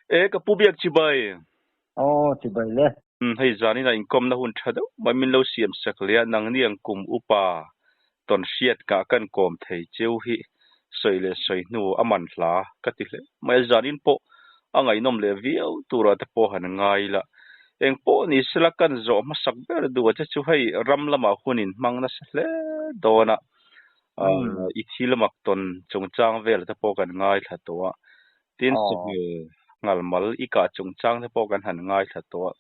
E ka pu biak chibai. Aw chibai le. Umm hei zanin a inkawmna hun tha deuh mai min lo siam sak leh a, nangni ang kum upa tawn hriat kah kan kawm thei cheu hi sawi leh sawi hnu a man hla ka ti hle mai a, zanin pawh a ngaihnawm leh viau turah te pawh han ngai ila. Eng pawh ni sela kan zawh hmasak ber duh a che chu hei ram lamah hun in hmang nasa hle dawn a, i thil mak tawn chungchang vel te pawh kan ngaithla tawh a, Tin, sihmel ngal mal i kah chungchang te pawh kan han ngaithla tawh a,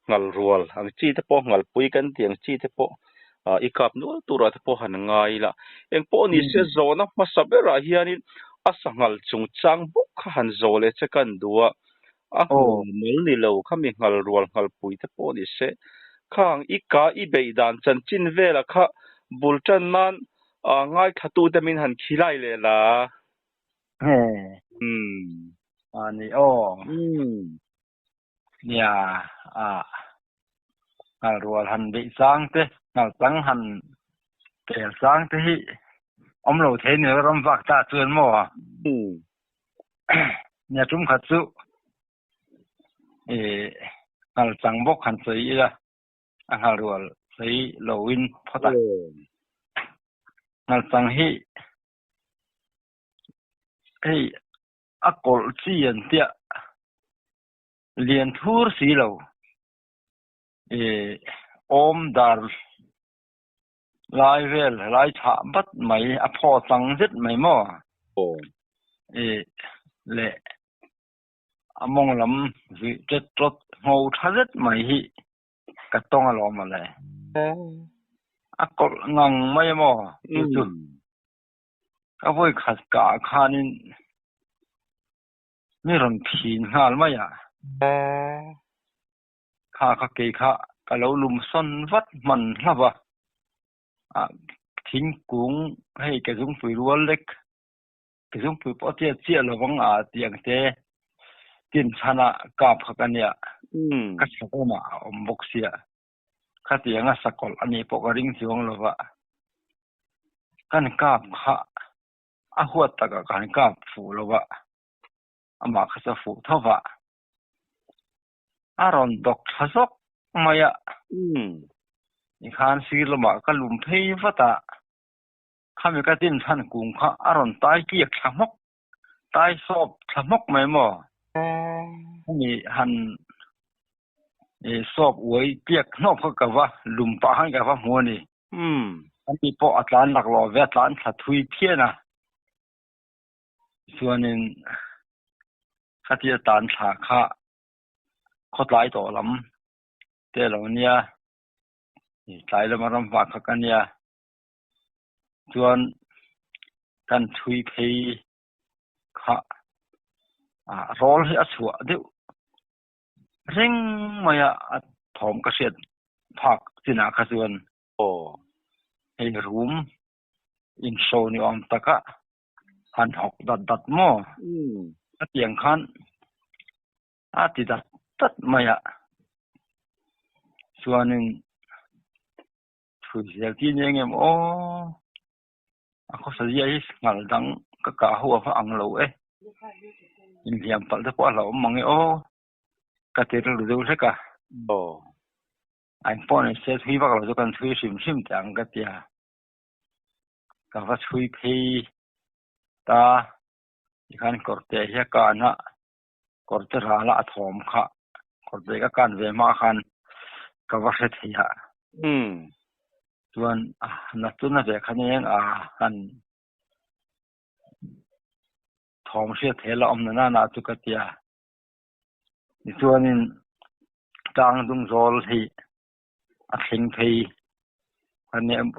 ngal rual ang chi te pawh ngal pui kan tih ang chi te pawh i kap nual turah te pawh han ngai ila. Eng pawh ni se zawhna hmasa berah hianin a sanghal chungchang bawk kha han zawh leh che kan duh a, a ngal mal ni lo khami ngal rual ngal pui te pawh ni se khang i kah i beih dan chanchin vela kha bul tan nan ngaithlatute min han khilai leh la. He. A ni aw. Nia a ngal rual han beih chang te, ngal chang han tel chang te hi awm lo thei ni lo ram vak ta chuan maw. Nia tum khat chu ngal chang bawk han sawi ila a ngal rual sawi lo in phawt a. Ngal chang hi Hei a kawlh chi an tia lian thur si lo ih awm dar lai vel lai chhah bat mai a phaw chang zet mai maw ih leh a mawng lam zuih tet tawt ngho tha zet mai hi ka tawng alawm mawle a kawlh ngang mai maw chu chu. Ka vawi khat kah khanin mi rawn phin nghal mai a. Kha kha kei kha ka lo lum sawn vat hman hlauh a. Thingkung hei ke zungpui rual lek, ke zungpui pawh a chiah chiah lo vang a tih ang te tin chhanah kap kha ka nia. Ka chhak lamah a awm bawk sia. Khatianga sakawlh a nih pawh ka ring chuang lo va. Kan kap kha a huat takah kan kap fuh lo va, amah kha chu a fuh tho va. A rawn dawk thla zawk mai a. Tikhan sir lamah ka lum phei vat a, khami ka tin chhan kung kha a rawn tai kiak thla hmawk, tai sawp thla hmawk mai maw? Khami han sawp uai kiak hnawp kha ka va lum pah khan ka va hmu a ni. Ani pawh a tlan laklawh ve a tlan thla thui phian a. Chuanin khatia tlan thla kha khawtlai tawh lam te a lo nia, tlai lama ram vah kha ka nia. Chuan kan chhui phei kha rawl hi a chhuah deuh reng mai a, a thawm ka hriat phak chinah kha chuan hei room inhro ni awm taka han hawk dat dat maw a tiang khan a ti dat dat mai a, chuanin chhui zel chi nia ngem aw a khawsa zia hi nghal dang ka kah ho a va ang lo e inhliam palh te pawh a hlauhawm mang e aw ka ti rilru deuh hlek a a engpawh ni se chhui vak lo chu kan chhui hrim hrim teh ang ka ti a ka va chhui phei ta tikhan kawrte hi a kan a kawrte ral a a thawm kha kawrte ka kan ve hma khan ka va hre thei a chuan na chu na ve khan eng a han thawm hriat thei la awm na na chu ka tia tichuanin tlang dung zawl hi a thleng phei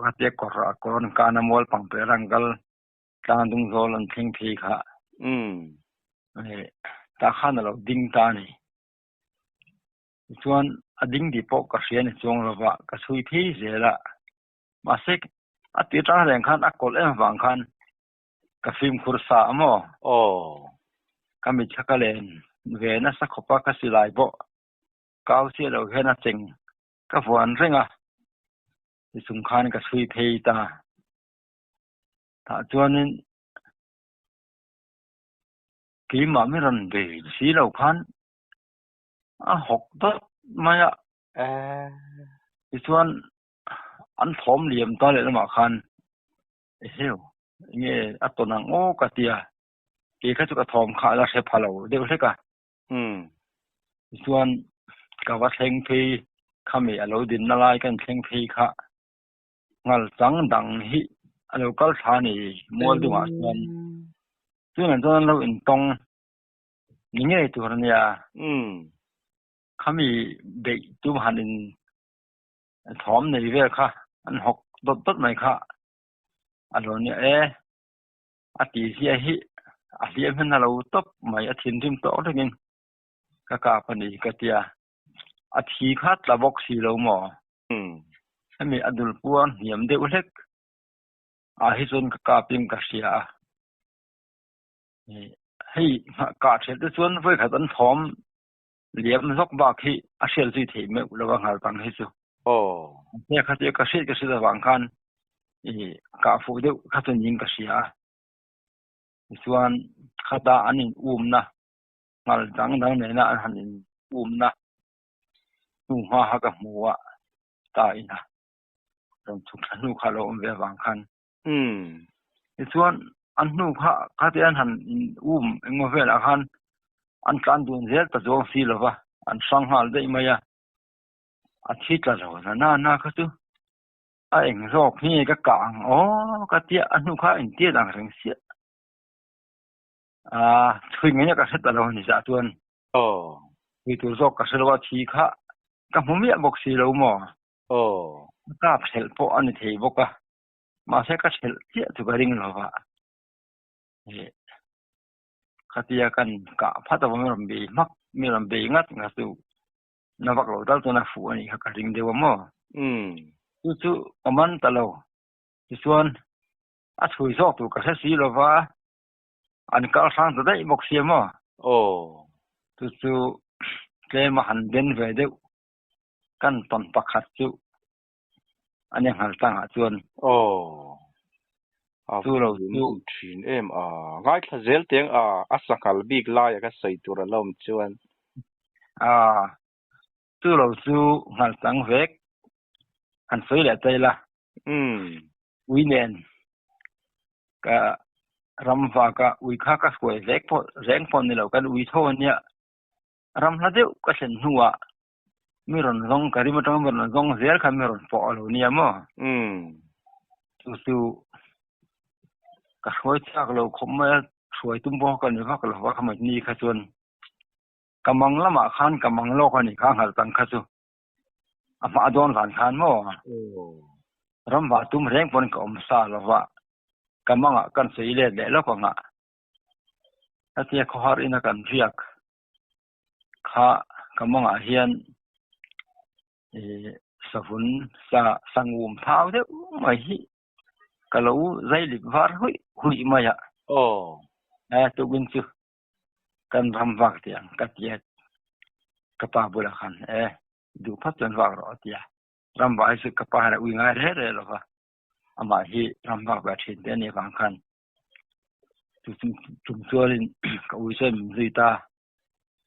khatia kawr a kawr an kan a mual pang per ang kal tlang dung zawl an thleng phei kha tah khan a lo ding ta a ni. Tichuan a ding tih pawh ka hria ni chuang lova ka chhui phei zel a, mahse a tih atang reng khan a kawlh em avang khan ka fimkhur sa a maw? Ka mitthla ka len ve nasa khawp a, ka silai pawh kau chiah lo hian a cheng ka vuan reng a, tichung khan ka chhui phei ta. Tah chuanin. Keimah mi rawn bei si lo khan a hawk dawt mai a. Tichuan an thawm liam ta leh lamah khan eheu enge a tawn ang aw ka ti a, kei kha chu ka thawm kha a la hre pha lo deuh hlek a. Tichuan ka va thleng phei khami a lo dinna lai kan thleng phei kha ngal chang dang hi a lo kal thla a ni mual dungah chuan chunah chuan an lo intawng ni ngei tur a nia. Khami beih tum han in thawm nei vel kha an hawk dawt dawt mai kha a lo nia e a ti zia hi a hliam hian a lo tawp mai a thinrim tawk rengin ka kap a ni ka tia a thi kha tla bawk si lo maw hemi a dul puar hniam deuh hlek ah hi chuan ka kap in ka hria a hei kah ṭhelh te chuan vawikhat an thawm liam zawk bak hi a hriat zui theih meuh lo a nghal tang hi chu. He kha chu ka hriat ka hriat avang khan i kah fuh deuh kha chu niin ka hria a. Tichuan khata an in umna nghal dang dang nena an han in umna hnu hma kha ka hmu a ta ina rawn chhuk thla hnu kha a lo awm ve avang khan. Tichuan an hnu kha khate an han in um engmaw velah khan an tlan dun zel ta chuang si lova an hrang nghal daih mai a, a thi tla lo na na na kha chu a eng zawk hi ka kah ang aw ka tia a hnu kha in tiat ang reng siah a chhui ngei a ka hre ta lo a ni zah chuan chhui tur zawk ka hre lo a thi kha ka hmu miah bawk si lo maw a kap hrelh pawh a ni thei bawk a mahse ka hrelh chiah chu ka ring lo va khatia kan kah phat avang rawn bei hmak mi rawn bei ngat ngat chu na vak lo tal chuan a fuh a nih kha ka ring deuh a maw chu chu ka man ta lo tichuan a chhui zawk tur ka hre si lo va an kal hrang ta daih bawk sia maw chu chu tlem a han den ve deuh kan tawn pakhat chu a ni nghal tlangah chuan. Aw. A Chu lo vun chu. awm thin em a. Ngaithla zel teng a, a sanghal bik laia ka sawi tur a la awm chuan. A, chu lo chu nghal chang vek han sawi leh ta ila. Ui nen ka ram vaka ui kha ka hruai vek pawh reng pawh ni lo kan ui tho ania ram hla deuh ka thlen hnuah Mi rawn zawng ka rim atanga mi rawn zawng zel kha mi rawn pawh a lo nia maw? Chu chu ka hruai chak lo khawp mai a, hruai tum pawh ka ni vak lo va kha ni kha chuan ka mang lamah khan ka mang lawk a ni kha nghal tang kha chu a hma dawn van khan maw? Ram vah tum reng pawn ka awm sa lo va, ka mangah kan sawi let leh lawk ang a, hetia khawhar ina kan riak Kha ka mawngah hian ih savun sa sangum thau deuh mai hi ka lo zai lip var huih huih mai a. E tukin chu kan ram vak tih ang ka ti a, ka pa bulah khan e duh phawt chuan vak rawh a ti a, ram vah hi chu ka pa hian a ui ngai reh reh lo va, amah hi ram vak ve a thin te a nih avang khan Tum chuanin ka ui chuan min zui ta.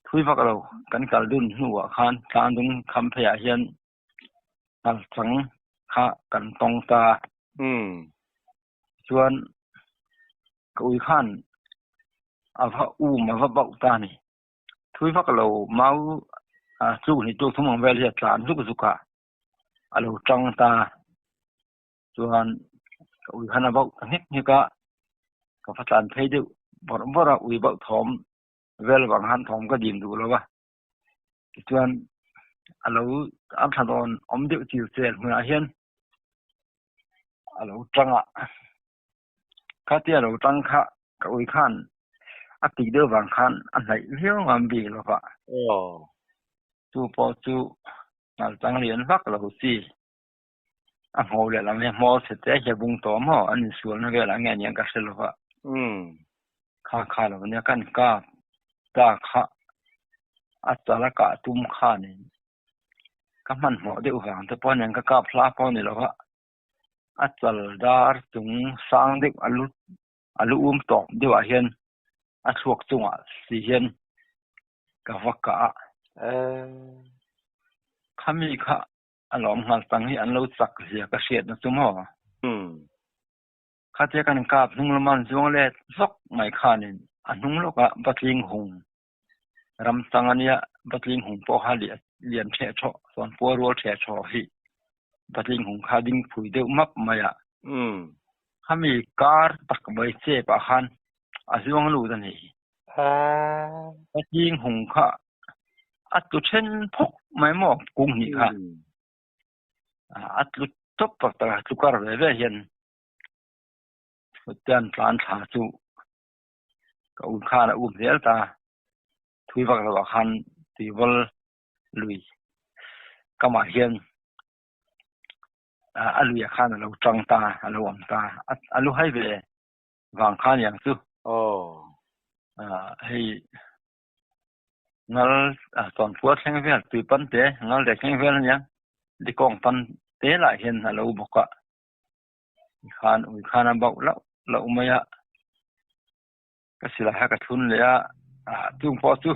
Thui vak lo, kan kal dun hnuah khan tlangdung kham pheiah hian kal chang kha kan tawng ta. Chuan ka ui khan a va um a va bauh ta a ni. Thui vak lo mau tluk hnih tluk thum ang vel hi a tlan zuk zuk a, a lo tang ta. Chuan ka ui khan a bauh ta nghek nghek a, ka va tlan phei deuh bawrh bawrh a, ui bauh thawm vel vang khan thawm ka dim duh lo va. Tichuan a lo a thla dawn awm deuh chil chel hmunah hian a lo tang a, khatia a lo tang kha ka ui khan a tik deuh vang khan a hnaih viau ngam bik lo va. Chu pawh chu nal chang lian vak lo chi. A hmuh leh lam hi a hmawl chhe te hi a bung tawh maw? An insualna velah nge aniang ka hre lo va. Kha kha lo nia kan kap ta kha a chala kah tum khanin ka hmanhmawh deuh vang te pawh aniang ka kap hla pawh a ni lo va. A chal dar chung sang deuh a lu a lu um tawp deuhah hian. A thluak chungah si hian ka va kah a. Khami kha a lawm nghal tang hi an lo chak zia ka hriatna chu maw? Khatia kan kap hnung lama an zuang let zawk mai khanin a hnung lawkah Batling hung ram chang a nia, Batling hung pawh kha lian ṭheh ṭhawh, chuan puar rual ṭheh ṭhawh hi Batling hung kha ding phui deuh map mai a. Khami kar tak mai chep ah khan a zuang lut a ni. Patling hung kha a tlu then phawk mai maw kung hnih kha. A tlu tawp tak tak a, tlu kar ve ve hian Hutian tlan thla chu ka un khan a um zel ta. Thui vak lo ah khan tuivawl lui kamah hian a lui ah khan a lo tang ta, a lo awm ta. A lu hai ve vang khan yang chu. Hei ngal tawnpuar thleng vel tui pan te ngal rek thleng vel ania dikawng pan te lah hian a lo bawk a khan ui khan a bauh loh loh mai a ka silai kha ka thun leh a ah chung pawh chu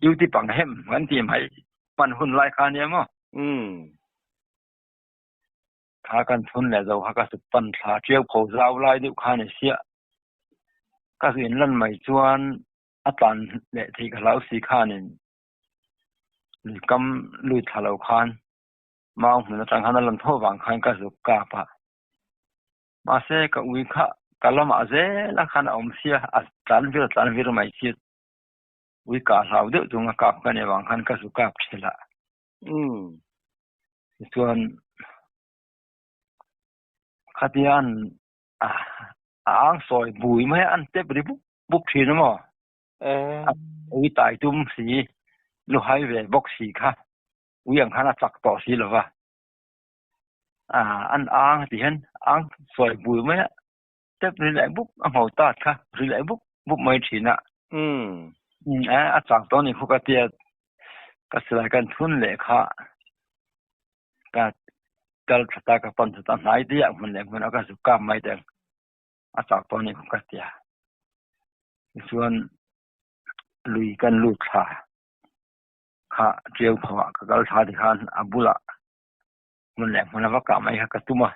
duty pang hem kan tih mai hman hun lai kha ania maw. Kha kan thun leh zo kha ka sut pan thla tiau pho zau lai deuh kha ni siah. Ka zu in lan mai chuan a tlan leh theih ka hlau si khanin lui kam lui thla lo khan mau hmun atang khan a lan tho vang khan ka zuk kap a. Mahse ka ui kha ka lamah zel a khan a awm sia a tlan vir a tlan vir mai sia ui kah hlau deuh chung a kap ka nih avang khan ka zu kap thelh a. Tichuan khatia an a ang sawi bui mai a an step ri buk buk thin a maw? Ui tai tum si lu hai ve bawk si kha ui ang khan a chak tawh si lo va an ang ti hian ang sawi bui mai a step ri leh buk a ngho tat kha ri leh buk buk mai thin a. A chak tawh a ni khawk a tia ka silai kan thun leh kha ka kal tha ta ka pan tha ta hnai te ah hmun leh hmun a ka zuk kap mai teng a chak tawh ni ka tia tichuan lui kan lut thla kha tiau pho ah ka kal thla tikhan a bulah hmun leh hmun a va kah mai kha ka tum a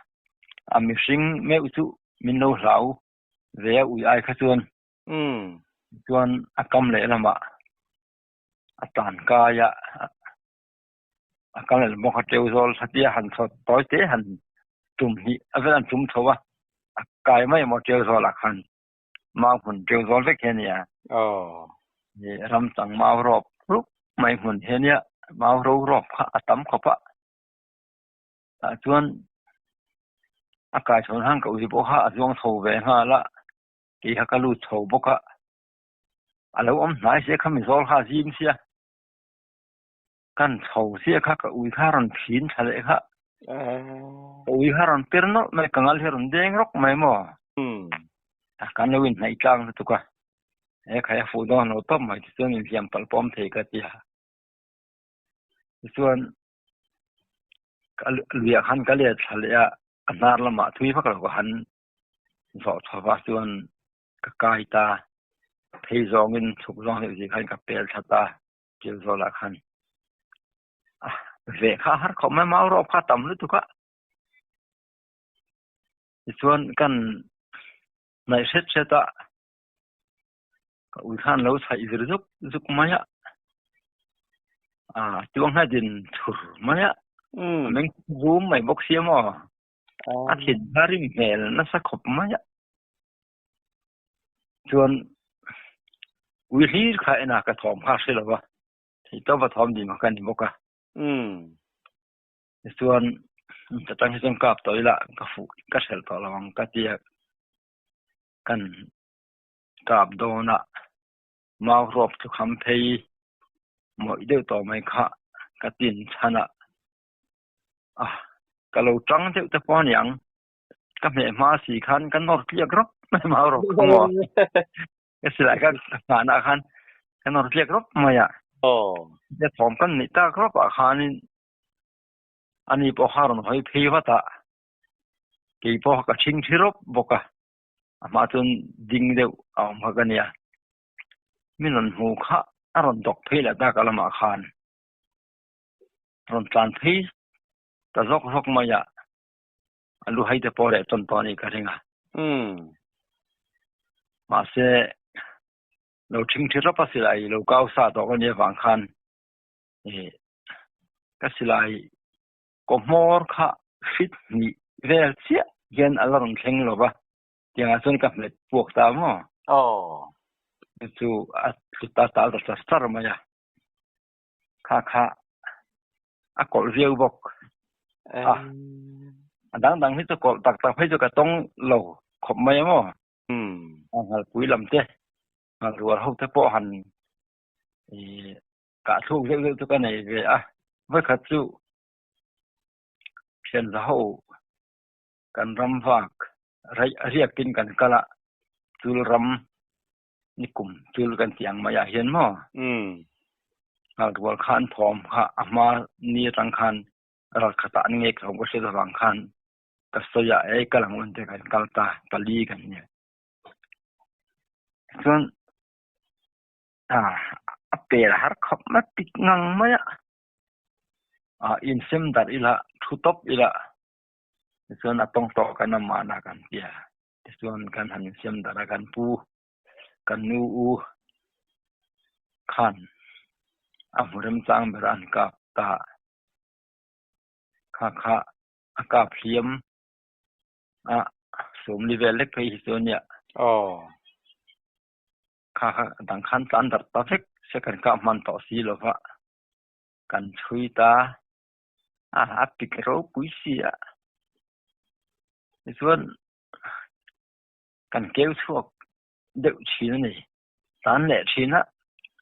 a mihring meuh chu min lo hlau ve a ui ai kha chuan chuan a kam leh lamah a tan kai a. A kal leh bawk a teu zawl khatia han chho tawi te han tum hi a vel an tum chho a, a kai mai emaw teu zawl ah khan mau hmun teu zawl vek hi a nia. Ram chang mau rawp rup mai hmun hi a nia, mau ro rawp kha a tam khawp a. Tah chuan a kai chho hlan ka ui pawh kha a zuang chho ve nghal a, kei kha ka lut chho bawk a, a lo awm hnai sia kha mi zawl kha a zim sia. Kan chho chiah kha ka ui kha rawn phin tha leh kha. Ka ui kha rawn pir nawlh mai, ka ngal hi rawn deng rawk mai maw. Kan lo inhnaih tlang lutuk a, he khai a fuh dawn lo tawp mai tichuan inhliam palh pawh awm thei ka ti a. Tichuan ka luiah khan ka let thla leh a, a hnar lamah thui vak lo ka han zawh chho va chuan ka kai ta, phei zawngin chhuk zawng deuh zing khan ka pel thla ta. Kil zawlah khan veh kha a har khawp mai mau rawp kha a tam lutuk a. Tichuan kan hnaih hret hret a, ka ui khan lo chhaih vir zuk zuk mai a, a tuang hna din thur mai a, a meng vum mai bawk sia maw, a thin kha rim hmel nasa khawp mai a. Chuan ui hlir kha en a ka thawm kha a hre lo va, theihtawp a thawm ding kha a ni bawk a. Tichuan ka tang hi chuan kap tawh ila ka fuh ka hrelh tawh lo ang ka tia kan kap dawn a mau rawp chu kham phei mawih deuh tawh mai kha ka tin chhan a, ka lo tang deuh te pawh a ni ang. Ka hmeh hma si khan ka nawr tliak rawp mai mau rawp kha maw. Ka silai kha ka nghahna khan ka nawr tliak rawp mai a. Ka thawm kan neih tak rawp ah khanin ani pawh kha rawn hawi phei vat a, kei pawh ka thing thi rawp bawk a, a hma chuan ding deuh a awm kha ka nia. Min rawn hmu kha a rawn dawk phei leh ta ka lamah khan rawn tlan phei ta zawk zawk mai a, a lu hai te pawh reh tawn tawh a nih ka ring a. Mahse, lo ṭhing ṭhi rawp a silai lo kau sa tawh ka nih avang khan ka silai kaw hmawr kha hrit hnih vel chiah hian a la rawn thleng lo va, tiangah chuan ka hmet puak ta maw? Aw. Chu a tlu ta tal ta char char mai a, kha kha a kawlh viau bawk a, a dang dang hi chu kawlh tak tak phei chu ka tawng lo khawp mai a maw? A nghalpui lam te, nghalrual ho te pawh han kah thluk zeuh zeuh chu ka nei ve a, vawikhat chu thianza ho kan ram vak raih a riakin kan kal a, chul ram ni kum chul kan tih ang maiah hian maw nghalrual khan thawm kha a hma ni atang khan ral khatah an ngek thawm ka hriat avang khan ka sawi a, ei kal ang un te kan kal ta pali kan nia. Chuan a pel har khawp mai pik ngang mai a, insem darh ila thu tawp ila tichuan a tawng tawh kan awm mahna kan ti a, tichuan kan han insem darh a kan pu kan nu u khan a hmu remchang ber a an kap ta kha kha a kap hliam a sawmli vel lek phei hi chu a nia. Aw. Kha kha dang khan tlan darh ta vek se kan kah hman tawh si lo va, kan chhui ta a, a pik ropui si a. Tichuan kan keu chhuak deuh thin a ni. Tlan leh thin a,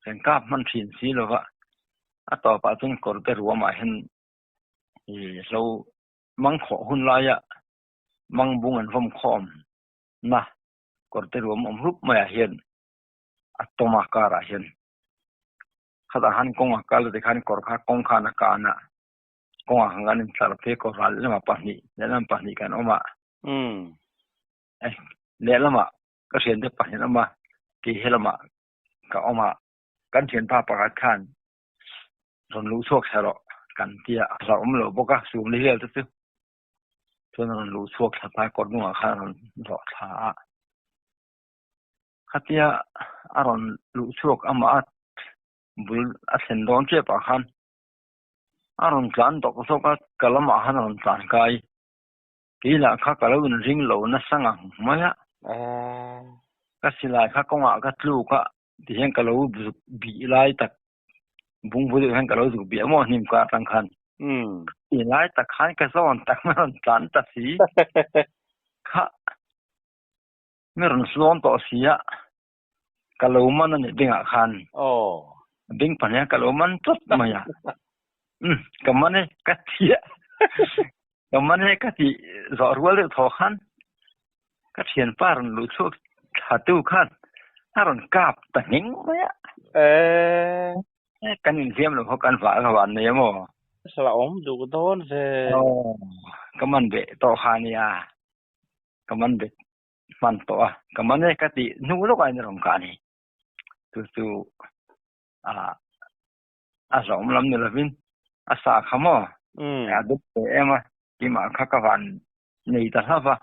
kan kap hman thin si lo va, a tawpah chuan kawr te ruamah hian ih hlo mang khawh hun laia mang bung an vawm khawm na kawr te ruam awm rup maiah hian a tawm a car ah hian khatah khan kawng a kal tikhan kawr kha kawng khan a kan a kawngah khan kan intlar phei kawr ral lehlamah pahnih lehlam pahnih kan awm a lehlamah ka thiante pahnih an awm a kei helamah ka awm a kan thianpa pakhat khan rawn luh chhuak thla rawh kan tia a hlauhawm lo bawk a sum li vel te chu chuan a rawn luh chhuak thla ta kawr hnungah khan a rawn rawh thla a khatia a rawn luh chhuak amah a bul a thlen dawn tep ah khan a rawn tlan dawk zawk a ka lamah khan a rawn tlan kai kei lah kha ka lo inring lo nasa ngang mai a ka silai kha kawngah ka tluk a tihian ka lo zuk bih lai tak bungbu deuh hian ka lo zuk bih a maw hnim kar atang khan i lai tak khan ka zawn tak mai rawn tlan ta si kha mi rawn hlawn tawh si a ka lo man a nih bengah khan beng pahnih ka lo man tawp mai a ka man e ka ti a ka man e ka ti zawh rual deuh thaw khan Ka thianpa rawn luh chhuak thla tu khan a rawn kap ta ngheng mai a. Eee. Kan inhliam lo khaw kan vah ka van nei a maw? Sala awm duh dawn ve. Aw, ka man beh tawh kha nia. Ka man bet hman tawh a. Ka man e ka tih hnu lawkah in a rawn kah a ni. Chu chu a a hlauhawm lam ni lovin a sa kha maw? A dup ve em a, keimah kha ka van nei ta hlauh va.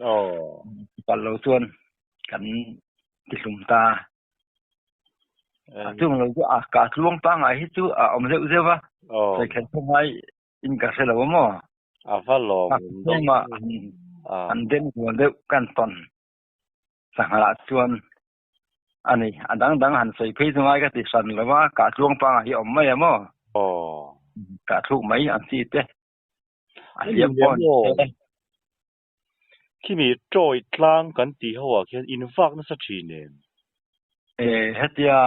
Aw. Pal lo chuan kan ti hlum ta. A chung lo chu a ka tluang pangai hi chu a awm zeuh zeuh va. Aw. Sawi kher thung ngai in ka hre lo a maw? A va lawm awm deuh. An den kual deuh kan tawn sangha ah chuan a ni. A dang dang han sawi phei chu ngai ka ti hran lo va, kah tluang pangai hi a awm mai a maw? Aw. Kah thluk mai ang chi te. A hliam pawh ni se. Khimi tawi tlang kan tih ho ah khian in vak nasa thin em? E hetia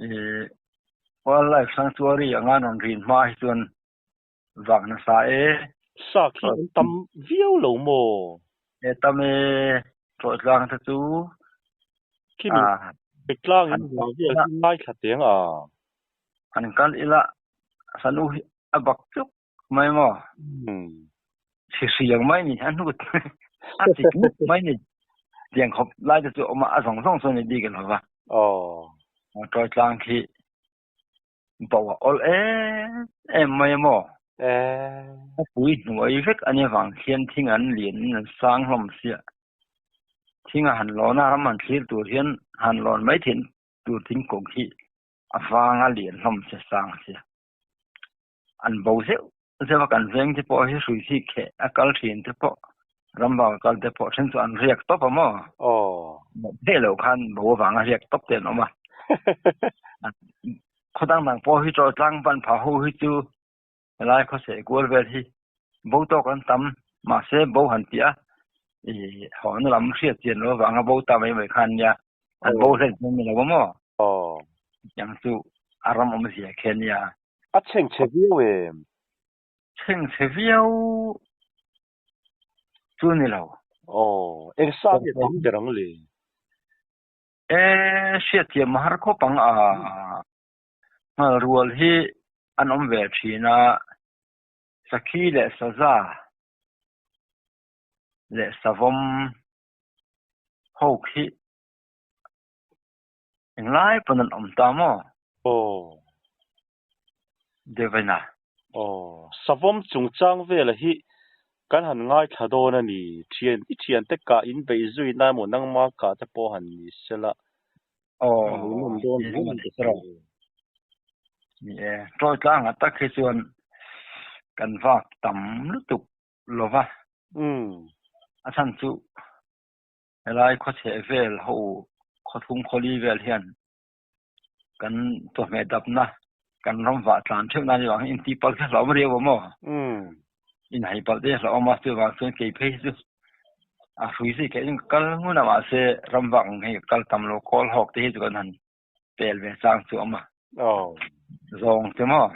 e wildlife sanctuary anga rawn rin hma hi chuan vak nasa e. Sa khi an tam viau lo maw? E tam e, tawi tlang te chu Khimi tawi tlang in vang vel hi ngaithla teng a. Han kal ila sanu hi a bak chuk mai maw? Hri hri ang mai ni, a hnut a chik ngut mai ni. Tiang khawp lai te chu awm a, a zawng zawng chuan i bik a lo va. Aw. Tawi tlang khi bo a awl em em mai a maw? Eh. Khawpui hnuai vek a nia vang khian thing an lian in an sang hlawm sia. Thing a han lawn a, ram han thlir tur hian han lawn mai theih tur thingkung hi a vang a lian hlawm sia sang sia. An bo zeuh zeuh a kan veng te pawh hi hrui chi kheh a kal thin te pawh ram vang a kal te pawh then chu an riak tawp a maw? Aw. Theih loh khan bo avanga riak tawp te an awm a. Khaw dang dang pawh hi chaw tlang ban pha ho hi chu helai khawseh kual vel hi bo tawk an tam mahse bo han tih a ih hawhna lam hriat chian loh avanga bo ta mai mai khan nia an bo hlen chu ni lo a maw? Aw. Chutiang chu a ram awmzia khi a nia. A chhengchhe viau em? Chhengchhe viau chu ni lo. Aw, eng sa nge tam ber ang le? E, hriatthiam har khawp ang a. Nghal rual hi an awm ve thin a, sakhi leh saza leh savawm ho khi Englai pawn an awm ta maw? Aw. Devena. Aw. Savawm chungchang vela hi kan han ngaithla dawn a ni. Thian, i thiante kah in beih zui na emaw nangma kah te pawh han ni sela. Aw. A hmuhnawm dawn Ni hle e, in ka hria. Ni e. Tawi tlangah tak hi chuan kan vak tam lutuk lova. Umm. A chhan chu Helai khawchheh vel ho khawthung khawli vel hian kan chawhmeh dapna kan ram vah tlan theuh nan ni vang hian inti palh kha hlauhawm riau a maw? Inhai palh te hlauhawm a, chuvang chuan kei phei hi chu a hrui zui theih in ka kal ngun a mahse ram vak ang hi ka kal tam lo kawl hawk te hi chu kan han pel ve chang chu a awm a. Zawng che maw?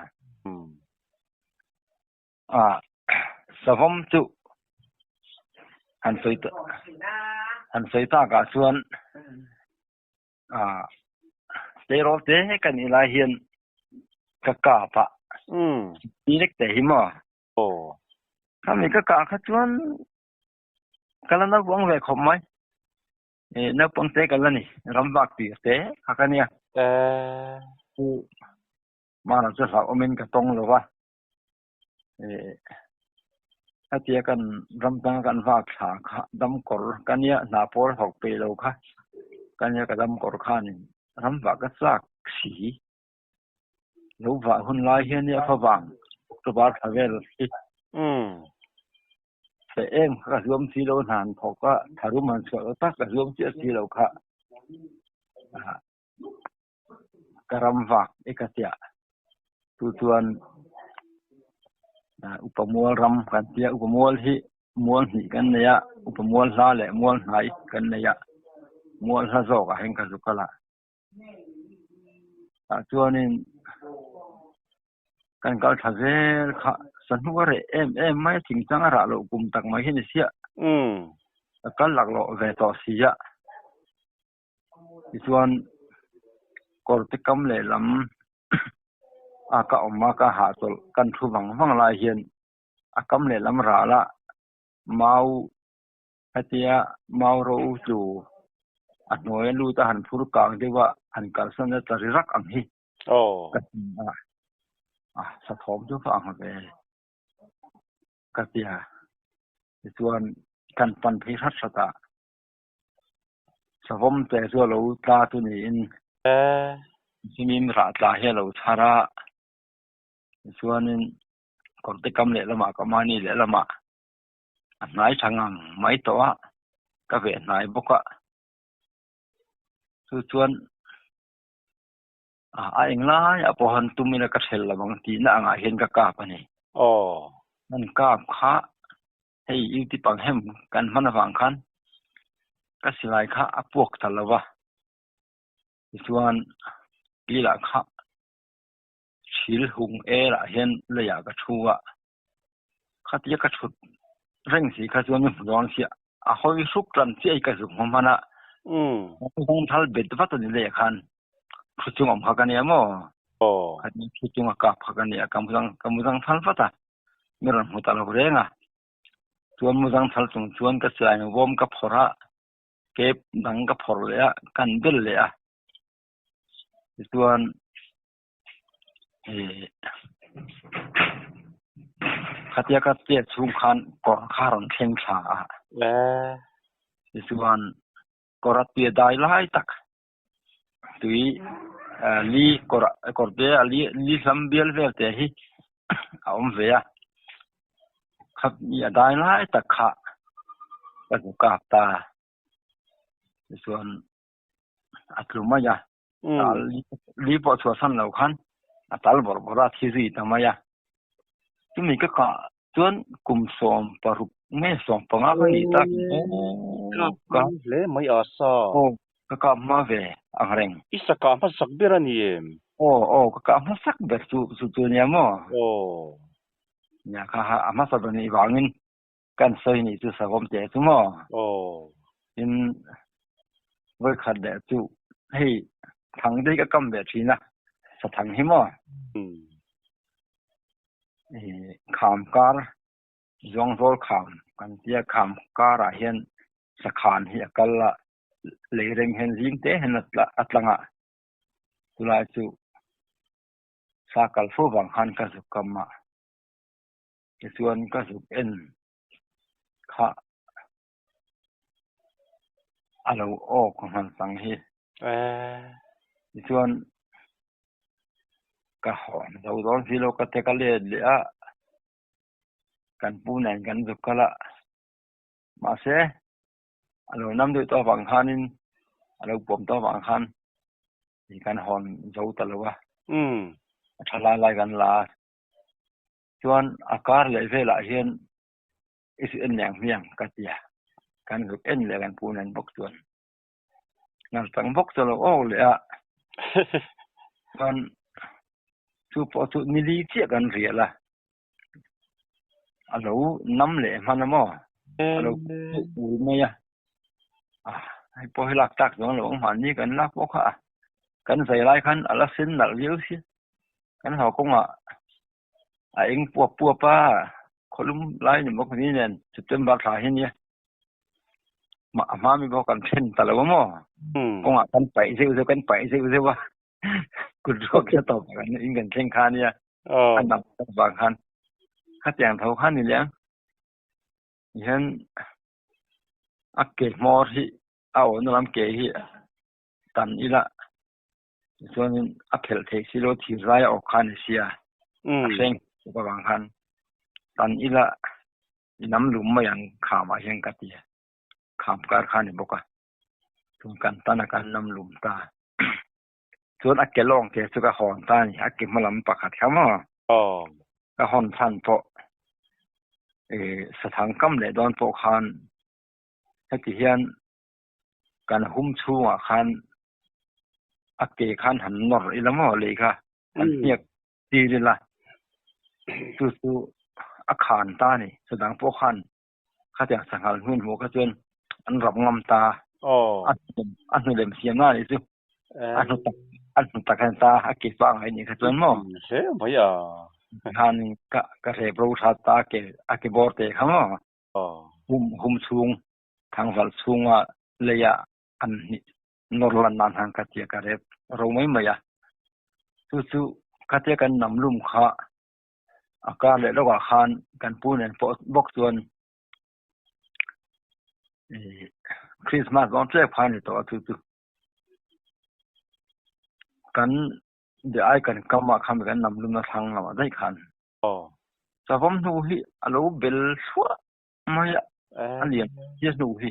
A savawm chu han sawi han sawi takah chuan a tleirawl te ka nih lai hian ka kap a ni lek te hi maw khami ka kah kha chuan ka la naupang ve khawp mai naupang te ka la ni ram vak tir te kha ka nia Hmanah chu hlauhawmin ka tawng lo va, hetia kan ram tanga kan vak thla kha damkawr ka nia hna pawl hawk peih lo kha ka nia ka damkawr khanin ram vah ka chak si. Lo vah hun lai hian nia favang October thla vel hi feh em kha ka zuam si lo hna han thawk a tharum han chhuah lo tak ka zuam chiah si lo kha. Ka ram vak i ka tia. Chu chuan upa mual ram kan tia. Upa mual hi mual hnih kan nei a, upa mual hla leh mual hnai kan nei a. Mual hla zawkah hian ka zu kal a. Tah chuanin kan kal tha zel kha sahnu a reh em em mai a, thingchang a rah loh kum tak mai hi ni siah. Ka kal laklawh ve tawh si a. Tichuan kawr te kam lehlam a ka awm a ka hahchawlh kan thu vang vang lai hian a kam lehlam ral a mau hetia mau ro tlu a hnuai a lut a han phur kang deuh a han kalsan a tla ri rak ang hi ka ti a, a sathawm chu ka ang ve ka ti a tichuan kan pan phei hrat hrat a. Savawm te chu a lo tla chu niin chungin rah tla hi a lo chhar a, tichuanin kawrte kam lehlamah ka mahni lehlamah a hnai tha ngang mai tawh a, ka veh hnai bawk a, chu chuan a englaiah pawh han tum ila ka hrel lo ang tihna angah hian ka kap a ni. An kap kha Hei YouTube ang hem kan hman avang khan ka silai kha a puak ta lo va, tichuan kilah kha thil hung erah hian leiah ka thu a, khatia ka thut reng si kha chuan mi hmu dawn sia a hawi hruk tlan chiah hi ka zuk hmu hman a, hung thal bet vat a ni leiah khan thu chung awm kha ka nia maw, khatia thu chung a kap kha ka nia ka mu zang thal vat a. Mi rawn hmu ta lo reng a, chuan muzang thal chung chuan ka silai vawm ka phawrh a, kep dang ka phawrh leh a, kan bel leh a. Tichuan ih khatia ka chet chhung khan kawr kha a rawn thleng thla a. Tichuan kawr a tia dai lai tak tui li kawr kawr te a li li hlam bial vel te hi a awm ve a khat mi a dai lai tak kha ka hmu kap ta tichuan a tlu mai a li pawh chhuah san lo khan a tal bawrh bawrh a thi zui ta mai a chumi ka kah chuan kum 16 nge 15 ka nih tak ka hle mai a sa aw ka kap hma ve ang reng i sa kah hmasak ber a ni em aw aw ka kah hmasak ber chu chu chu nia maw aw nia kha a hmasa ber nih vangin kan sawi nih chu savawm teh chu maw aw tin vawikhat leh chu hei thang te hi ka kam ve thin a sathang hi maw Kham kar Zuangzawl kham kan tia kham karah hian sakhan hi a kal a, lei reng hian zing te hian a tlang a, chulai chu sa kal fo vang khan ka zuk kam a, tichuan ka zuk en kha a lo awk hman sang hi. Tichuan ka hawn zo dawn si lo ka te ka let leh a, kan pu nen kan zuk kal a, mahse a lo nam deuh tawh avang khanin a lo puam tawh avang khan kan hawn zo ta lo a, a tha lai lai kan la a, chuan a kar leh velah hian i su en leh ang hmiang ka ti a, kan zuk en leh kan pu nen bawk chuan. Ngar chang bawk chu lo awk leh a, chuan chu pawh chu nili chiah kan rial a, a lo nam leh hman a maw, a lo ul mai a, hei pawh hi lak tak chuang lo ang mahni kan lak pawh kha a, kan zai lai khan a la sen nalh viau sia, kan haw kawngah a eng puap puap a, khawlum lai ni bawk ni nen September thla hi nia. A hma mi pawh kan then ta lo a maw? Kawngah kan paih zeuh zeuh kan paih zeuh zeuh a, kut ruak kha tawp kan in kan thleng kha nia, a nam vang khan khatiang tho kha ni leh ang. Tihian a ke hmawr hi a awhna lam ke hi tan ila Tichuanin a phelh theih si lo thir lai a awk kha a ni sia, a hreng tuk avang khan tan ila i nam lum mai ang khamah hian ka ti a, kham kar kha a ni bawk a, tun kan tan a kan nam lum ta. Chuan a ke lawng te chu ka hawn ta a ni, a ke hma lam pakhat kha maw ka hawn chhan pawh sathang kam leh dawn pawh khan heti hian kan hum chhungah khan a ke khan han nawr ila maw lei kha han hniak tir ila chu chu a khan ta a ni chudang pawh khan khatiang sanghal hmun hmuh kha chuan an rap ngam ta a a hnu lem siam na ni chu a hnu tak a hnu tak hian ta a ke pangai ni kha chuan maw hle mai a khan ka ka rep ro tha ta ke a ke bawr te kha maw hum hum chhung Thangval chhunga leia an hnih nawr lan nan han ka tia ka rep ro mai mai a. Chu chu khatia kan nam lum kha a kar leh lawkah khan kan pu nen pawh bawk chuan Christmas dawn tlek phai a ni tawh a chu chu. Kan be ai kan kam ah khan kan nam lumna thlang lamah daih khan. Savawm hnu hi a lo bel thluah mai a a lian hi a hnu hi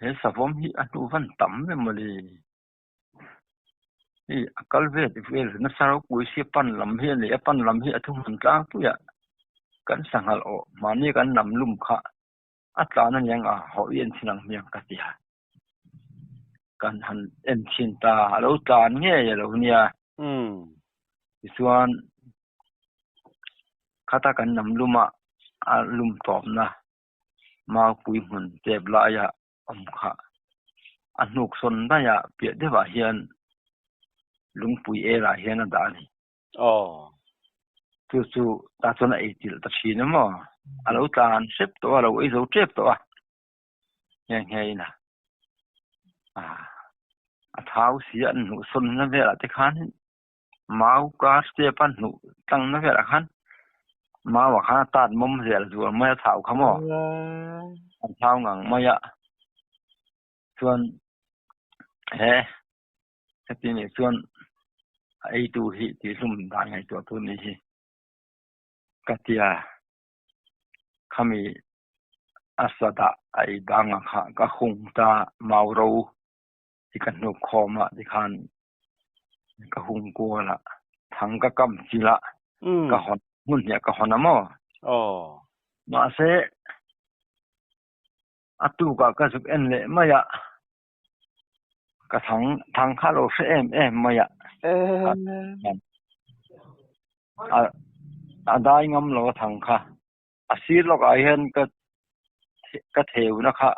he savawm hi a hnu van tam em mawle hei a kal vel vel nasa ropui si a pan lam hi a nei a pan lam hi a thuhmun tlangpui ah kan sanghal awh mahni kan lam lum kha a tlan a niang a hawh i en thin ang hmiang ka ti a kan han en thin ta a lo tlan ngei a lo nia tichuan. Khata kan nam lum a, a lum tawpna maupui hmun tep laia awm kha a hnuk sawn daih a, piah deuhah hian lungpui erah hian a dah a ni. Chu chu tah chuan a ei chilh ta thin a maw? A lo tlan hrep tawh a, a lo ei zo tep tawh a, nghe nghe in a. A thau si an hnuh sawn na velah te khan mau kar step a hnuh tlang na velah khan mau ah khan a tat mawm zel zual mai a thau kha maw an thau ngang mai a chuan he heti nih chuan a eitu hi tihhlum dan ngaihtuah tur nih hi ka tia khami a sadah a ei banga kha ka hung ta mau ro hi ka hnuk khawm a tikhan ka hung kual a thang ka kam chilh a ka hawn hmun hnih ah ka hawn a maw mahse a tukah ka zuk en leh mai a ka thang thang kha lo hre em em mai a a dai ngam lo a thang kha a sir lawkah hian ka ka theu na kha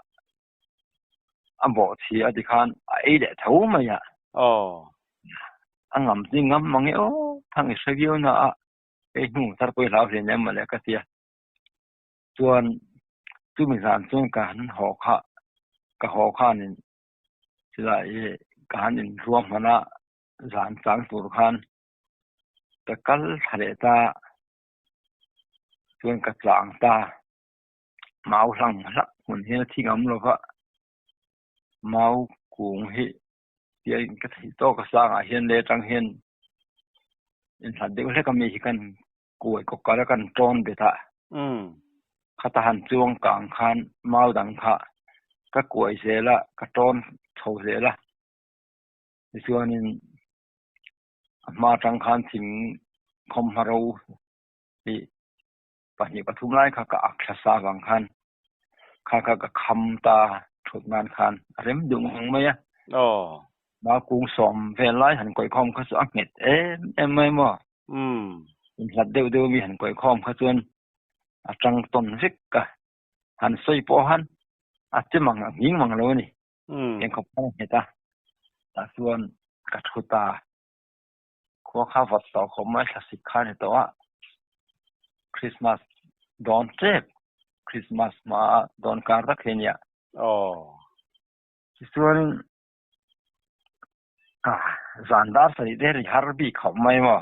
a bawh chhi a tikhan a ei leh tho mai a. A ngam chu ngam mang e aw, thang i hre viau na a, hei hnu thar pawh i hlau hle nia mawle ka ti a. Chuan chumi zan chuan ka han haw kha, ka haw khanin chulai i ka han inruah hman a, zan chang tur khan ka kal thla leh ta, chuan ka tlang ta. Mau hlang hlak hmun hian a thi ngam lo va, mau kung hi tia in ka theih tawk a sangah hian leh atang hian inhlat deuh hlek ami hi kan kuai kawk kar a kan tawn bet a, khata han chuang kang khan mau dang kha ka kuai zel a, ka tawn chho zel a, tichuanin a hma atang khan thing khawmhma ro hi pahnih pathum lai kha ka ak thla sa vang khan kha kha ka kham ta thut nan khan a rem duh ngang mai a. Mau kung sawm vel lai han kawih khawm kha chu a nghet em em mai maw. Inhlat deuh deuh mi han kawih khawm kha chuan a tang tawn vek a. Han sawi pawh han a che mang a nghing mang lo a ni. Eng khawp khan a nghet a. Tah chuan ka thu ta. Khua kha vat tawh khawp mai thlasik kha a ni tawh a, Christmas dawn tep, Christmas hma dawn kar tak hi a nia. Tichuanin zan dar sarih te ri har bik khawp mai maw?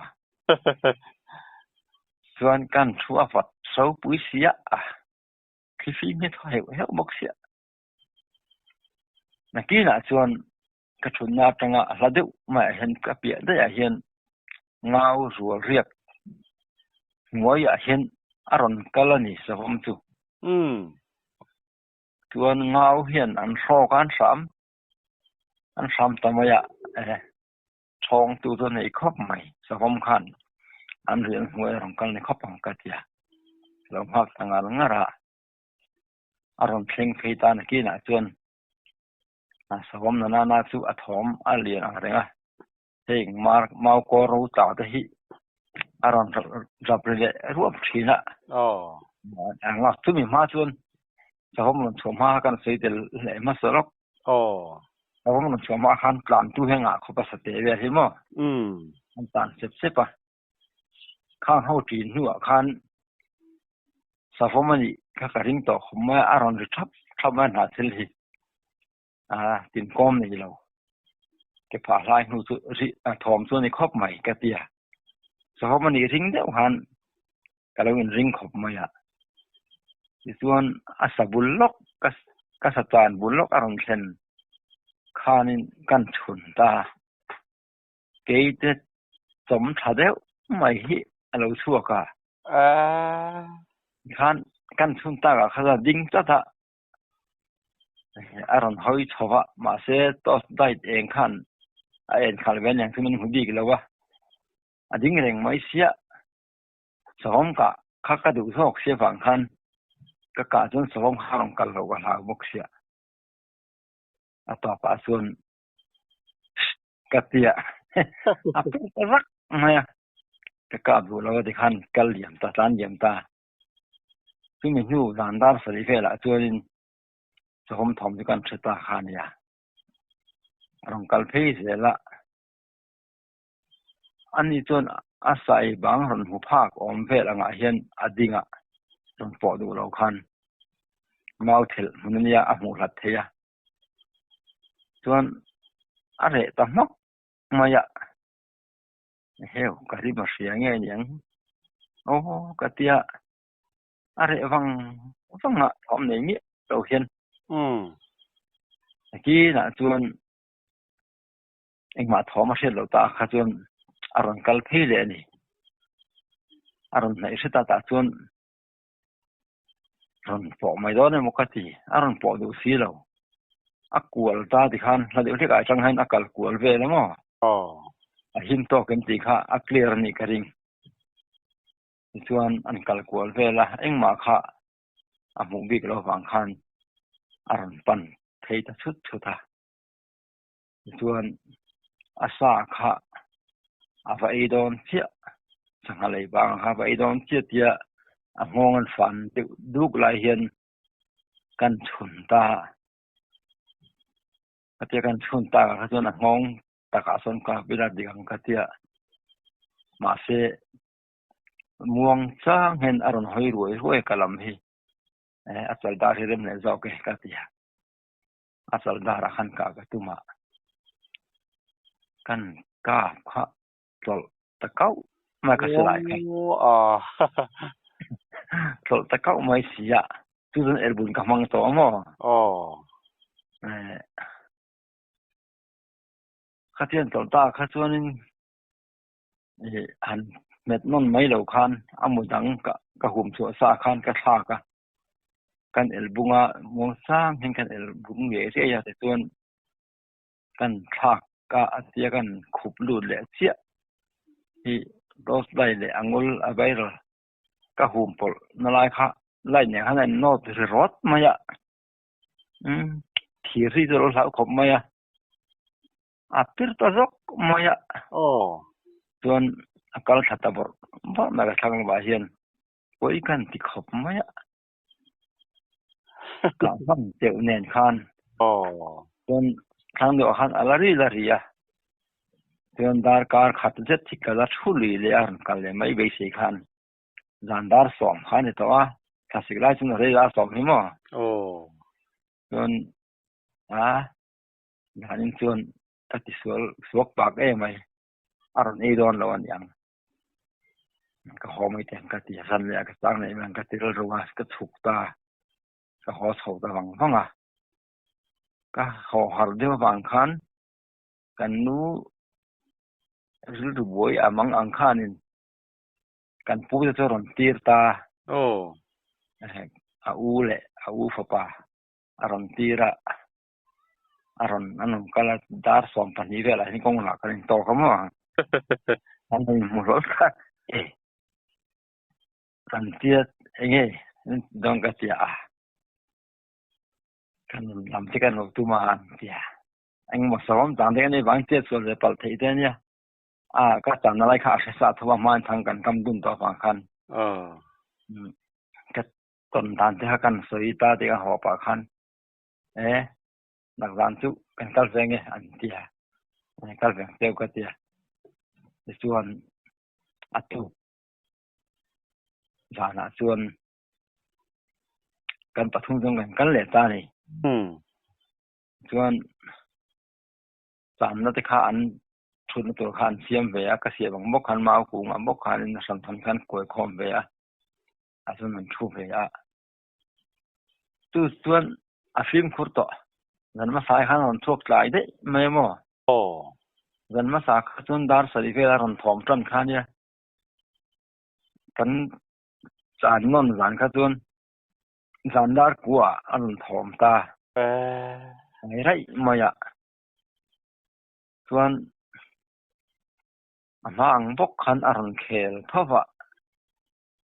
Chuan kan thu a vat ropui sia, thlifim hi a thaw heuh heuh bawk sia. Nakinah chuan Ka thutna atanga a hla deuh maiah hian ka piah daihah hian ngau rual riak hnuaiah hian a rawn kal a ni savawm chu. Chuan ngau hian an hrawk a an hram an hram ta mai a thawngtu chu a nei khawp mai savawm khan an rial hnuai a rawn kal ni khawp ang ka ti a, lo nghak ta ngar ngar a, a rawn thleng phei ta nakinah chuan. Savawm na nana chu a thawm a lian ang reng a, heng mau kaw ro tla te hi a rawn rap ri leh ruap thin a. Eng a chumi hma chuan savawm rawn chhuah hma kha kan sawi tel leh hmasa lawk. Savawm rawn chhuah hma khan tlan tu hi a ngah khawp a sa teh vel hi maw? An tlan sep sep a. Khang ho ṭin hnuah khan savawm a nih kha ka ring tawh khawp mai a, a rawn ri thap thap mai a hnah thil hi a tinkawm nei lo. Ke phah hlai hnu chu ri a thawm chu a ni khawp mai ka ti a, savawm a nih ring deuh khan ka lo inring khawp mai a. Tichuan a sa bul lawk ka ka sa chan bul lawk a rawn thlen khanin kan chhun ta a. Keite chawm tha deuh mai hi a lo chhuak a. Khan kan chhun takah kha chuan a ding tlat a, a rawn hawi chho va, mahse torch light eng khan a en khalh ve aniang chu min hmu bik lo a, a ding reng mai sia. Savawm kah kha ka duh zawk sia vang khan ka kah chuan savawm kha a rawn kal loh ka hlau bawk sia. A tawpah chuan Ka ti a, a pek rak mai a, ka kap duh lo a tikhan kal liam ta, tlan liam ta. Chumi hnu zan dar sarih velah chuanin chawhawm thawm chu kan hre ta kha a nia. A rawn kal phei zel a, ani chuan a sai bang rawn hmu phak awm vel angah hian a ding a, rawn pawh duh lo khan mau thelh hmun a nia a hmuh hlat thei a. Chuan. A reh ta hmak mai a. Heu, ka rim a hria nge niang? Aw, ka tia. A reh vang vang a, thawm nei miah lo hian. Nakinah chuan engmah thawm a hriat loh ta kha chuan a rawn kal phei leh a ni. A rawn hnaih hret a tah chuan rawn pawh mai dawn emaw ka ti, a rawn pawh duh si lo. A kual ta ti khan hla deuh hlek ah atang hian a kal kual vel a maw? A him tawk em tih kha a clear a nih ka ring. Tichuan an kal kual vel a, engmah kha a hmuh bik lo vang khan a rawn pan phei ta chhut chhut a. Tichuan a sa kha a va ei dawn chiah, sangha lei bang kha a va ei dawn chiah tia a nghawng an fan deuh duk lai hian kan chhun ta a. Khatia kan chhun tak ah kha chuan a nghawng takah sawn ka ila dik ang ka tia. Mahse muang chang hian a rawn hawi ruai ruai ka lam hi a chal dar hi rem leh zawk e ka ti a. A chal darah khan kah ka tum a, kan kap kha tlawlh ta kauh mai ka silai kha. Tlawlh ta kauh mai si a, chu chuan elbun ka hmang tawh a maw? Khatiang tlawlh ta kha chuanin han hmet nawn mai lo khan a mu dang ka hum chhuah sa khan ka thlak a. Kan elbung a muang sang hian kan elbung ngei riai a tichuan kan thlak a a tia kan khup lut leh chiah hi rose light leh a ngul a viral ka hum pawlh na lai kha light nen khan a in nawt ri rawt mai a umm thir hi chu a lo hlau khawp mai a a pir ta zawk mai a chuan a kal thla ta bawrh bawrh mai ka thlang lamah hian. Pawi kan ti khawp mai a. Ka hman teuh nen khan. Chuan thlang deuh ah khan a la ri la ri a. Chuan darkar khat zet hi ka la thu lui leh a rawn kal leh mai beisei khan. Zan dar sawm kha a ni tawh a. Thlasik lai chuan a rei la sawm hi maw? Chuan a zanin chuan ka ti sual suak pak em mai. A rawn ei dawn lo a niang. Ka haw mai teh ang ka ti a, zan leh ah ka chang leh mai ang ka ti rilru a, ka chhuk ta, ka haw chho ta vang vang a, ka haw harh deuh avang khan kan nu rilru buai a mang ang khanin kan pu te chu a rawn tir ta a u leh a u fapa a rawn tir a, a rawn an rawn kal a dar 12 velah hian kawng lah kan intawk a maw an rawn inhmu hlawl kha e kan tia enge dawn ka tia a kan rawn lam te kan lo tum a an tia engemaw sawm tan te kan ei vang chiat sual ve palh theih te ania a ka chan na lai kha a hre sa tho a hmain thang kan kam dun tawh avang khan ka tawn dan te kha kan sawi ta tih ka haw pah khan E, nakzan chu kan kal ve nge an ti a, kal ve ang cheu ka ti a. Tichuan a tuk zanah chuan kan pathum chuan kan kal leh ta a ni. Chuan channa te kha an thutna tur kha an siam ve a, ka siam ang bawk khan mau kung ang bawk khanin a hran than khan kuai khawm ve a, a chuan an thu ve a. Chu chuan a fimkhur tawh. Zan hmasa khan a rawn chhuak tlai daih mai a maw? Aw. Zan hmasa kha chuan dar sarih vel a rawn thawm tan kha nia. Kan chan nawn zan kha chuan zan dar kua a rawn thawm ta. Ngai raih mai a. Chuan a hma ang bawk khan a rawn khel tho va.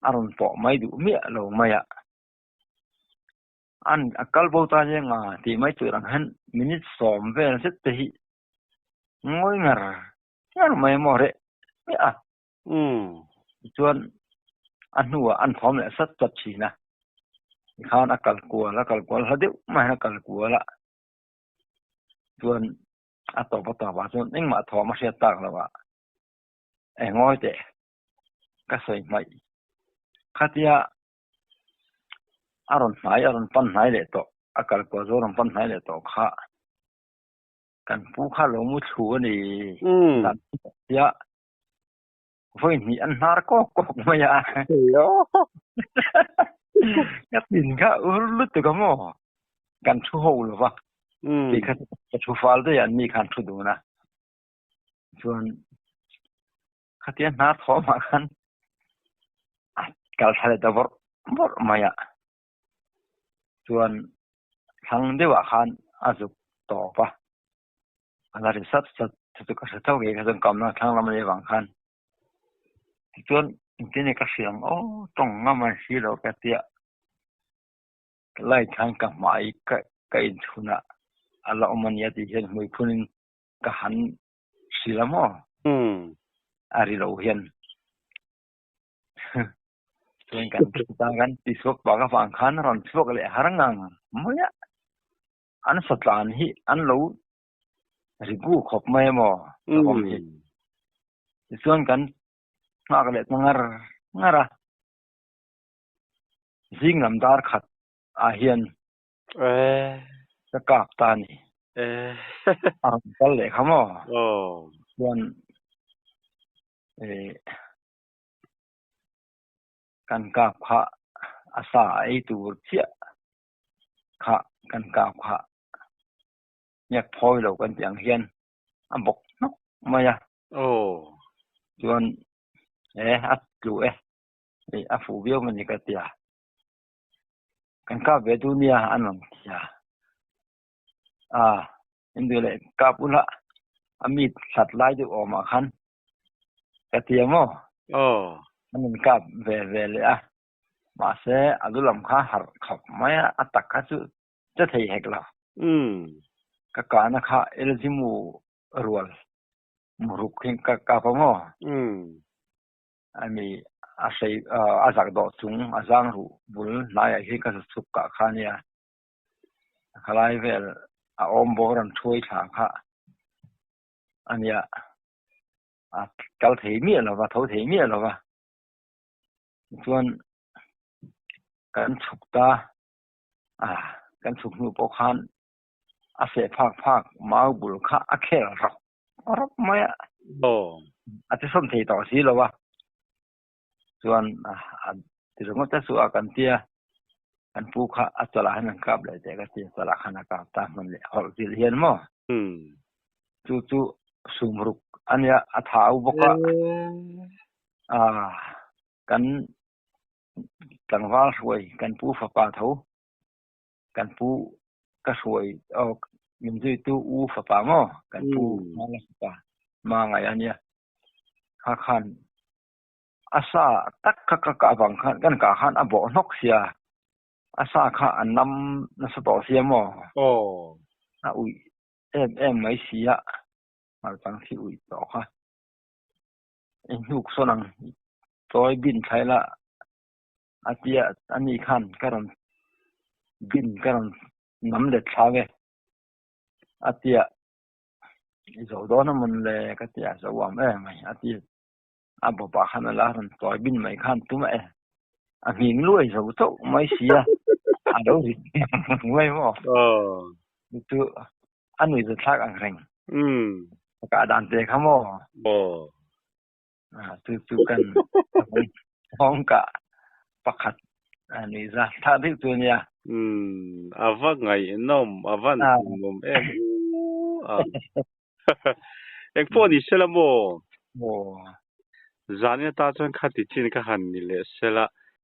A rawn pawh mai duh miah lo mai a. An a kal bo ta hian nga tih mai tur ang hian minute 10 vel zet te hi ngawi ngar ngar mai a maw reh miah a. Tichuan a hnuah an thawm leh sat sat thin a. Tikhan a kal kual a kal kual hla deuh mai hian a kal kual a. Chuan a tawp a tawpah chuan engmah thawm a hriat tak lo a. Engawi teh. Ka sawi hmaih. Khatia a rawn hnai a rawn pan hnai leh tawh a kal kual zo a rawn pan hnai leh tawh kha. Kan pu kha lo mu thlu a ni. Zan tia vawi hnih an hnar kawk kawk mai a. Ka tin kha ur lutuk a maw? Kan thu ho lo va. Ti kha ka thu fal daih a an mi khan thu dun a. Chuan khatia hnar thawmah khan a kal thla leh ta vawrh vawrh mai a. Chuan thlang deuhah khan a zuk tawp a, a la ri sat sat chu chu ka hre tho ngei kha chuan kamna thlang lam a nih avang khan. Tichuan engtin nge ka hria ang aw tawng ngam a si lo ka tia light khan ka hmai ka ka inchhun a a la awm a nia tih hian hmui phunin ka han hrilh a maw a ri lo hian. Chuan kan ta kan ti chhuak bak avang khan rawn chhuak leh har ngang mai a, an satlan hi an lo rigu khawp mai emaw ka awm hi. Tichuan kan nghak leh ta ngar ngar a, zing lam dar khat ah hian ka kap ta a ni. A rawn kal leh kha maw? Chuan Kan kap kha a sa a ei tur chiah kha kan kap kha hniak phawi lo kan tih ang hian a bawk hnawk mai a. Chuan e a tlu e, a fuh viau mai ni ka ti a. Kan kap ve duh nia an rawn ti a. A in duh leh kap ula a mi hlat lai deuh awmah khan Ka ti a maw? Aw. An in kap ve ve leh a. Mahse, a lu lam kha harh khawp mai a, a tak kha chu che thei hek lo. Ka kahna kha LG mu rual muruk hi ka kap a maw? Ami a hrei a zak dawh chung a zang ruh bul hnaiah hian ka chhuk kah kha ania. Khalai vel a awm bawr an thuai thla kha. A nia, a kal thei miah lo va, tho thei miah lo va. Tichuan kan chhuk ta, a kan chhuk hnu pawh khan a feh phak phak mau bul kha a khel rawk rawk mai a. A ti sawm thei tawh si lo va. Chuan a ti ringawt a chu a kan tia, kan pu kha a chawlh ah hian an kap leh teh ka ti, chawlh ah khan a kap ta hman leh hawlh zil hian maw? Chu chu sumruk a nia, a thau bawk a, kan tlangval hruai kan pu fapa tho, kan pu ka hruai aw min zuitu u fapa maw kan pu Mala fapa Mangai a nia, kha khan A sa tak kha ka kah vang khan kan kah khan a bawh hnawk sia, a sa kha a nam nasa tawh sia maw? Aw. A uih em em mai sia, hmarchang thi uih tawh kha. I hnuk sawn ang, i chawi bin thlai la a tia ani khan ka rawn bin ka rawn nam let thla ve a tia i zo dawn a mawn le ka tia zo am em mai a ti. A bawpah khan a la rawn tawi bin mai khan tum a e. A hming luai zo chauh mai si a, a lo ri mai maw? Chu chu a nui za thlak ang reng. A kah dan te kha maw? Chu chu kan hawng kah pakhat a nui za thlak deuh chu a nia. A va ngaihnawm, a va nuam em. Eng pawh ni sela maw? Aw. Zanin ata chuan kha ti chin ka han ni leh sela.